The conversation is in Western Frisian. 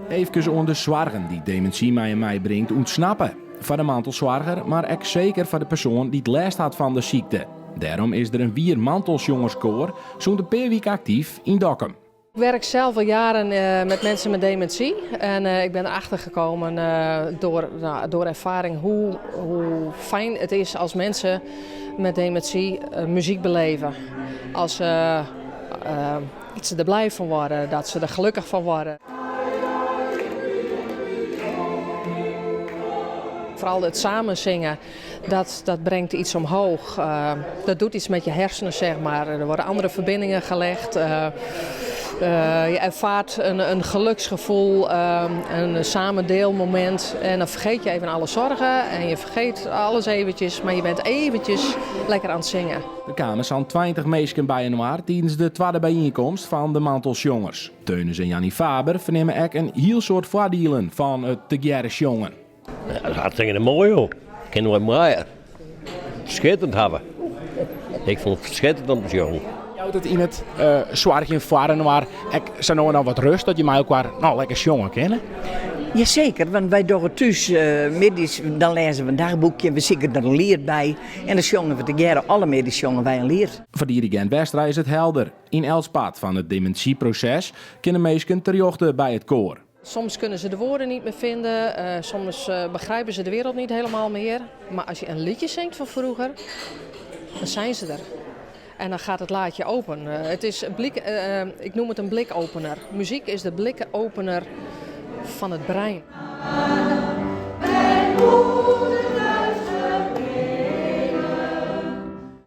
Eefkes oan de soargen dy't demintsy mei him meibringt ûntsnappe. Foar de mantelsoarger, mar ek seker foar de persoan dy't lêst hat fan de sykte. Dêrom is der in wier mantelsjongerskoar sûnt in pear wike aktyf yn Dokkum. Ik werk zelf al jaren eh, met mensen met dementie en eh, ik ben erachter gekomen eh, door, nou, door ervaring hoe, hoe fijn het is als mensen met dementie muziek beleven. Als ze, dat ze er blij van worden, dat ze er gelukkig van worden. Vooral het samen zingen, dat, dat brengt iets omhoog. Uh, dat doet iets met je hersenen, zeg maar. Er worden andere verbindingen gelegd. Uh, uh, je ervaart een, een geluksgevoel, een samendeelmoment. En dan vergeet je even alle zorgen en je vergeet alles eventjes. Maar je bent eventjes lekker aan het zingen. Der kamen sa'n 20 minsken byinoar tidens de twadde byienkomst fan de Mantelsjongers. Teunus en Jannie Faber fernimme ek in hiel soad foardielen fan it tegearre sjongen. Ja, dat is hartstikke moai joh. Kin noait moaier. Skitterend hawwe. Ik fûn it skitterend om te sjongen. Jout it yn it uh, soargjen foar inoar ek sa no en dan wat rust dat je mei elkoar no, lekker sjonge kinne? Jaseker, want wy dogge thús uh, middeis, dan lêze we in dagboekje en we sykje der in liet by. En dan sjonge we tegearre, alle middeis sjonge wy in liet. Foar dirigint Westra is it helder. Yn elts part fan it deminsyproses kinne minsken terjochte by it koar. Soms kunnen ze de woorden niet meer vinden, uh, soms uh, begrijpen ze de wereld niet helemaal meer. Maar als je een liedje zingt van vroeger, dan zijn ze er. En dan gaat het laadje open. Uh, het is een blik, ik noem het een blikopener. Muziek is de blikopener van het brein.